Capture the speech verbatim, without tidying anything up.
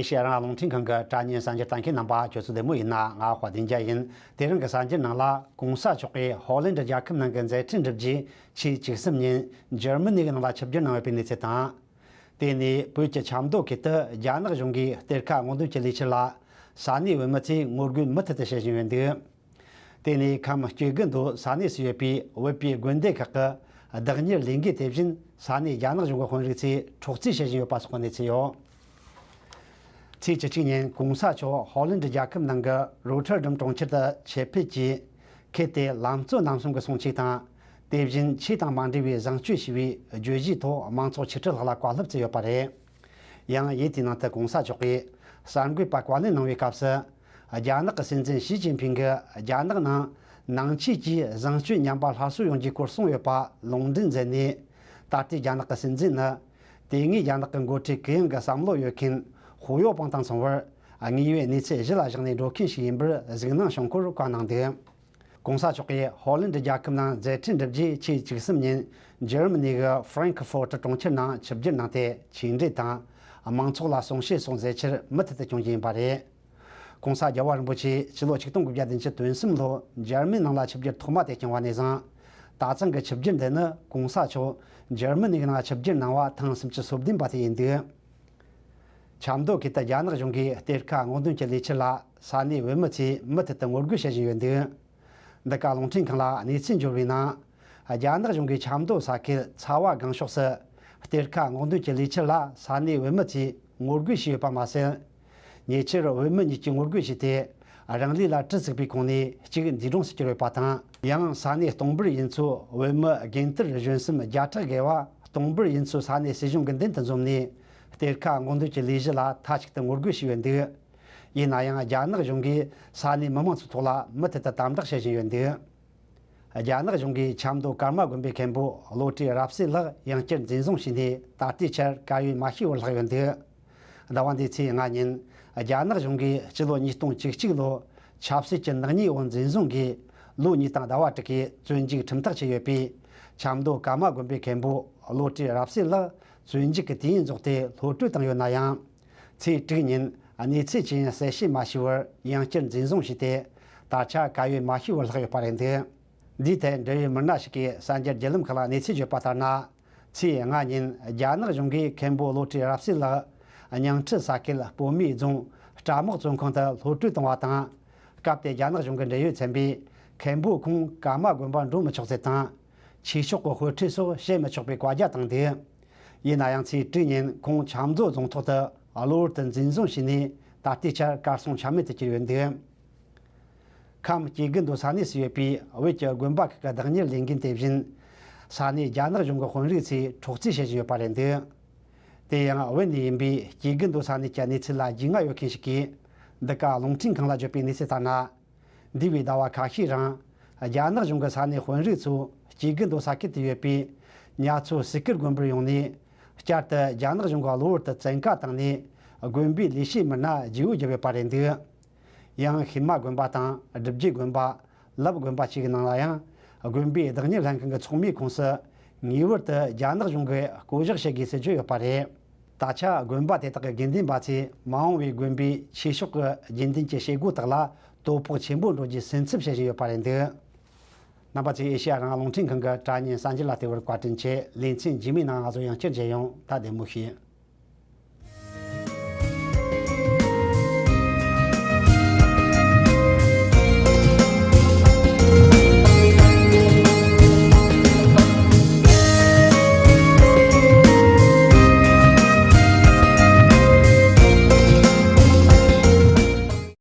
ཨེ་ཤེ་ཡ་རང་དབང་རླུང་འཕྲིན་ཁང་གི་དྲ་བརྙན་གསར་འགྱུར་ལྟ་མཁན་རྣམ་པ། ཁྱོད་ཚོ་བདེ་མོ་ཡིན་ན། ང་དཔལ་ལྡན་རྒྱལ་ཡིན། དེ་རིང་གི་གསར་འགྱུར་ནང་ལ། གོང་ས་མཆོག་གིས་ཧོ་ལན་ཌི་རྒྱལ་ཁབ་ནང་གི་མཛད་འཕྲིན་འགྲུབ་རྒྱུའི་ཆེས་བཅུ་གསུམ་ཉིན་འཇར་མ་ནི་གི་ནང་ལ་ཆིབས་བསྒྱུར་གནང་ཡོད་པའི་གནས་ཚུལ་དང་། དེ་ནས་བོད་ཀྱི་ཆབ་མདོ་ཁུལ་དུ་རྒྱ་ནག་གཞུང་གིས་གཏེར་ཁ་སྔོག་འདོན་གྱི་ལས་འཆར་ལ། ས་གནས་བོད་མི་ཚོས་ངོ་རྒོལ་མུ་མཐུད་དུ་བྱེད་བཞིན་ཡོད་འདུག་དེ་ནས་ཁམས་སྐྱེ་རྒུ་མདོ་ས་གནས་སུ་ཡོད་པའི་བོད་པའི་དགོན་སྡེ་ཁག་གི་བདག་གཉེར་ལས་འགུལ་དེ་བཞིན་ས་གནས་རྒྱ་ནག་གཞུང་གི་དཔོན་རིགས་ཚོས་འཕྲོག་རྩིས་བྱེད་བཞིན་ཡོད་པ་སོགས་ཀྱི་གནས་ཚུལ་ཡོད། ཚེས་བཅུ་གཅིག་ཉིན་གོང་ས་མཆོག་ཧོ་ལན་ཌི་རྒྱལ་ཁབ་ནང་གི་རོ་ཐར་ཌམ་གྲོང་ཁྱེར་དུ་ཆེད་ཕེབས་ཀྱིས། ཁུལ་དེའི་ལམ་གཙོ་རྣམ་གསུམ་གྱི་སྲུང་བཅད་དང་། དེ་བཞིན་ཆོས་དང་མ་འབྲེལ་བའི་བཟང་སྤྱོད་ཞེས་པའི་བརྗོད་གཞིའི་ཐོག་མང་ཚོགས་ཆིག་ཁྲི་ལྷག་ལ་བཀའ་སློབ་སྩལ་ཡོད་པ་རེད། ཡང་ཡུལ་དེའི་ནང་དུ་གོང་ས་མཆོག་གིས་གསར་འགོད་པ་བཀའ་ལན་གནང་བའི་སྐབས་སུ། རྒྱ་ནག་གི་སྲིད་འཛིན་ཞི་ཅིན་ཕིང་གིས་རྒྱ་ནག་ནང་ནང་ཆོས་ཀྱིས་བཟང་སྤྱོད་ཉམས་པ་སླར་གསོ་ཡོང་རྒྱུའི་སྐོར་གསུངས་ཡོད་པ་ལུང་འདྲེན་མཛད་ནས། ད་ལྟའི་རྒྱ་ནག་གི་སྲིད་འཛིན་ནི། དེ་སྔའི་རྒྱ་ནག་གི་འགོ་ཁྲིད་གུ་ཡངས་ཀྱི་བསམ་བློ་ཡོད་མཁན་ཧུའུ་ཡའོ་པང་དང་མཚུངས་པར། དངོས་ཡོད་གནས་ཚུལ་གཞི་ལ་བཞག་ནས་འགྲོ་མཁན་ཞིག་ཡིན་པར་གཟིགས་སྣང་བྱུང་སྐོར་བཀའ་གནང་འདུག་གོང་ས་མཆོག་གིས་ཧོ་ལན་ཌི་རྒྱལ་ཁབ་ནང་མཛད་འཕྲིན་བསྒྲུབས་རྗེས་ཆེས་བཅུ་གསུམ་ཉིན་འཇར་མ་ནི་གི་ཧྥ་རན་ཁི་ཧྥོར་ཊི་གྲོང་ཁྱེར་ནང་ཆིབས་བསྒྱུར་གནང་སྟེ། ཆོས་འབྲེལ་དང་། མང་ཚོགས་ལ་གསུང་བཤད་སོགས་མཛད་འཆར་མུ་མཐུད་དུ་སྐྱོང་རྒྱུ་ཡིན་པ་རེད། གོང་ས་རྒྱལ་བ་རིན་པོ་ཆེས་ཕྱི་ལོ་ཆིག་སྟོང་དགུ་བརྒྱ་བདུན་ཅུ་དོན་གསུམ་ལོར་འཇར་མན་ནང་ལ་ཆིབས་བསྒྱུར་ཐོག་མ་དེ་བསྐྱངས་པ་ནས་བཟུང་། ད་ཐེངས་ཀྱི་ཆིབས་བསྒྱུར་འདི་ནི་གོང་ས་མཆོག་འཇར་མ་ནི་གི་ནང་ཆིབས་བསྒྱུར་གནང་བ་ཐེངས་སུམ་ཅུ་སོ་བདུན་པ་དེ་ཡིན་འདུག་ཆབ་མདོ་ཁུལ་དུ་རྒྱ་ནག་གཞུང་གིས་གཏེར་ཁ་སྔོག་འདོན་གྱི་ལས་འཆར་ལ་ས་གནས་བོད་མི་ཚོས་མུ་མཐུད་དུ་ངོ་རྒོལ་བྱེད་བཞིན་ཡོད་འདུག་འདི་ག་རླུང་འཕྲིན་ཁང་ལ་གནས་ཚུལ་འབྱོར་བའི་ནང་། རྒྱ་ནག་གཞུང་གིས་ཆབ་མདོ་ས་ཁུལ་ཚ་བ་སྒང་ཕྱོགས་སུ་གཏེར་ཁ་སྔོག་འདོན་གྱི་ལས་འཆར་ལ་ས་གནས་བོད་མི་ཚོས་ངོ་རྒོལ་བྱས་ཡོད་པ་མ་ཟད། ཉེ་ཆར་བོད་མི་གཉིས་ཀྱིས་ངོ་རྒོལ་བྱས་ཏེ། རང་ལུས་ལ་གྲི་བཙུགས་པའི་ཁོངས་ནས་གཅིག་འདས་གྲོངས་སུ་གྱུར་ཡོད་པ་དང་། ཡང་ས་གནས་སྟོང་འབུར་ཡུལ་ཚོའི་བོད་མི་རྒན་དར་གཞོན་གསུམ་བརྒྱ་ཕྲག་བརྒལ་བ་སྟོང་འབུར་ཡུལ་ཚོའི་ས་གནས་སྲིད་གཞུང་གི་མདུན་དུ་འཛོམས་ནས། གཏེར་ཁ་སྔོག་འདོན་གྱི་ལས་གཞི་ལ་མཐའ་གཅིག་ཏུ་ངོ་རྒོལ་བྱས་ཡོད་འདུག་ཡིན་ན་ཡང་རྒྱ་ནག་གཞུང་གིས་ས་གནས་མི་མང་ཚོའི་ཐོག་ལ་མུ་མཐུད་དུ་དམ་དྲག་བྱེད་བཞིན་ཡོད་འདུག་རྒྱ་ནག་གཞུང་གིས་ཆབ་མདོ་ཀརྨ་དགོན་པའི་མཁན་པོ་བློ་གྲོས་རབ་གསལ་ལགས་ཡང་བསྐྱར་འཛིན་བཟུང་བྱས་ནས། ད་ལྟའི་ཆར་གར་ཡོད་མ་ཤེས་པར་ལྷག་ཡོད་འདུག་ཟླ་བ་འདིའི་ཚེས་ལྔ་ཉིན། རྒྱ་ནག་གཞུང་གིས་སྤྱི་ལོ་ཉིས་སྟོང་བཅུ་གཅིག་ལོར་ཆབ་སྲིད་ཀྱི་ནག་ཉེས་འོག་འཛིན་བཟུང་གིས་ལོ་གཉིས་དང་ཟླ་བ་དྲུག་གི་བཙོན་འཇུག་ཁྲིམས་ཐག་བཅད་ཡོད་པའི་ཆབ་མདོ་ཀརྨ་དགོན་པའི་མཁན་པོ་བློ་གྲོས་རབ་གསལ་ལགས་བཙོན་འཇུག་གི་དུས་ཡུན་རྫོགས་ཏེ་གློད་བཀྲོལ་བཏང་ཡོད་ན་ཡང་། ཚེས་དྲུག་ཉིན་གནས་ཚུལ་ཅི་ཡིན་གསལ་བཤད་མ་བྱས་པར་ཡང་བསྐྱར་འཛིན་བཟུང་བྱས་ཏེ། ད་ཆ་གར་ཡོད་མ་ཤེས་པར་ལྷག་ཡོད་པ་རེད་འདུག་འདིའི་ཐད་འབྲེལ་ཡོད་མི་སྣ་ཞིག་གིས་གསར་འགྱུར་བརྒྱུད་ལམ་ཁག་ལ་གནས་ཚུལ་བརྗོད་པ་ལྟར་ན། ཚེས་ལྔ་ཉིན་རྒྱ་ནག་གཞུང་གིས་མཁན་པོ་བློ་གྲོས་རབ་གསལ་ལགས་ཉང་ཁྲི་ས་ཁུལ་སྤོ་སྨད་རྫོང་སྤྲ་དམག་བཙོན་ཁང་དུ་གློད་བཀྲོལ་བཏང་བ་དང་། སྐབས་དེར་རྒྱ་ནག་གཞུང་གི་འབྲེལ་ཡོད་ཚན་པས་མཁན་པོ་ཁོང་ཀརྨ་དགོན་པར་འགྲོ་མི་ཆོག་ཟེར་དང་། ཆོས་ཕྱོགས་ཀྱི་དཔེ་ཁྲིད་སོགས་བཤད་མི་ཆོག་པའི་བཀའ་རྒྱ་བཏང་འདུག་ཡིན་ན་ཡང་ཚེས་དྲུག་ཉིན་ཁོང་ཆབ་མདོ་རྫོང་ཐོག་ཏུ་གློ་བུར་དུ་འཛིན་བཟུང་བྱས་ནས་ད་ལྟའི་ཆར་གར་སོང་ཆ་མེད་དུ་གྱུར་ཡོད་འདུག་ཁམས་སྐྱེ་རྒུ་མདོ་ས་གནས་སུ་ཡོད་པའི་བོད་ཀྱི་དགོན་པ་ཁག་གི་བདག་གཉེར་ལས་འགན་དེ་བཞིན། ས་གནས་རྒྱ་ནག་གཞུང་གི་དཔོན་རིགས་ཚོས་འཕྲོག་རྩིས་བྱེད་བཞིན་ཡོད་པ་རེད་འདུག་དེ་ཡང་བོད་ནས་ཡིན་པའི་སྐྱེ་རྒུ་མདོ་ས་གནས་ཀྱི་གནས་ཚུལ་ལ་རྒྱུས་མངའ་ཡོད་མཁན་ཞིག་གིས། འདི་ག་རླུང་འཕྲིན་ཁང་ལ་བརྗོད་པའི་གནས་ཚུལ་ལྟར་ན། འདས་པའི་ཟླ་བ་ཁ་ཤས་རིང་། རྒྱ་ནག་གཞུང་གི་ས་གནས་དཔོན་རིགས་ཚོ་སྐྱེ་རྒུ་མདོ་ས་ཁུལ་དུ་ཡོད་པའི་ཉ་མཚོ་སི་ཀིར་དགོན་པར་ཡོང་ནས། བསྐྱར་དུ་རྒྱ་ནག་གཞུང་གིས་གློ་བུར་དུ་བཙན་བཀའ་བཏང་ནས། དགོན་པའི་ལས་བྱེད་མི་སྣ་བརྗེ་པོ་བརྒྱབ་ཡོད་པ་རེད་འདུག་ཡང་ཤུལ་མ་དགོན་པ་དང་སྒྲུབ་བརྒྱུད་དགོན་པ། ལབ་དགོན་པ་བཅས་ཀྱི་ནང་ལ་ཡང་། དགོན་པའི་བདག་གཉེར་ལྷན་ཁང་གི་ཚོགས་མིའི་ཁོངས་སུ། ངེས་པར་དུ་རྒྱ་ནག་གཞུང་གིས་བསྐོ་གཞག་བྱེད་དགོས་ཟེར་བརྗོད་ཡོད་པ་རེད། ད་ཆ་དགོན་པ་དེ་དག་གི་དགེ་འདུན་པ་ཚོས་མ་འོངས་པའི་དགོན་པའི་ཆོས་ཕྱོགས་ཀྱི་རྒྱུན་ལྡན་གྱི་བྱེད་སྒོ་དག་ལ་དོ་ཕོག་ཆེན་པོ་འགྲོ་རྒྱུའི་སེམས་འཚབ་བྱེད་བཞིན་ཡོད་པ་རེད་འདུག་རྣམ་པ་ཚོས་ཨེ་ཤེ་ཡ་རང་དབང་རླུང་འཕྲིན་ཁང་གི་དྲ་བརྙན་གསར་འགྱུར་ལ་བལྟས་པར་བཀའ་དྲིན་ཆེ། ལེ་ཚན་རྗེས་མའི་ནང་ང་ཚོ་ཡང་བསྐྱར་མཇལ་ཡོང་། ད་བདེ་མོ་བྱོས།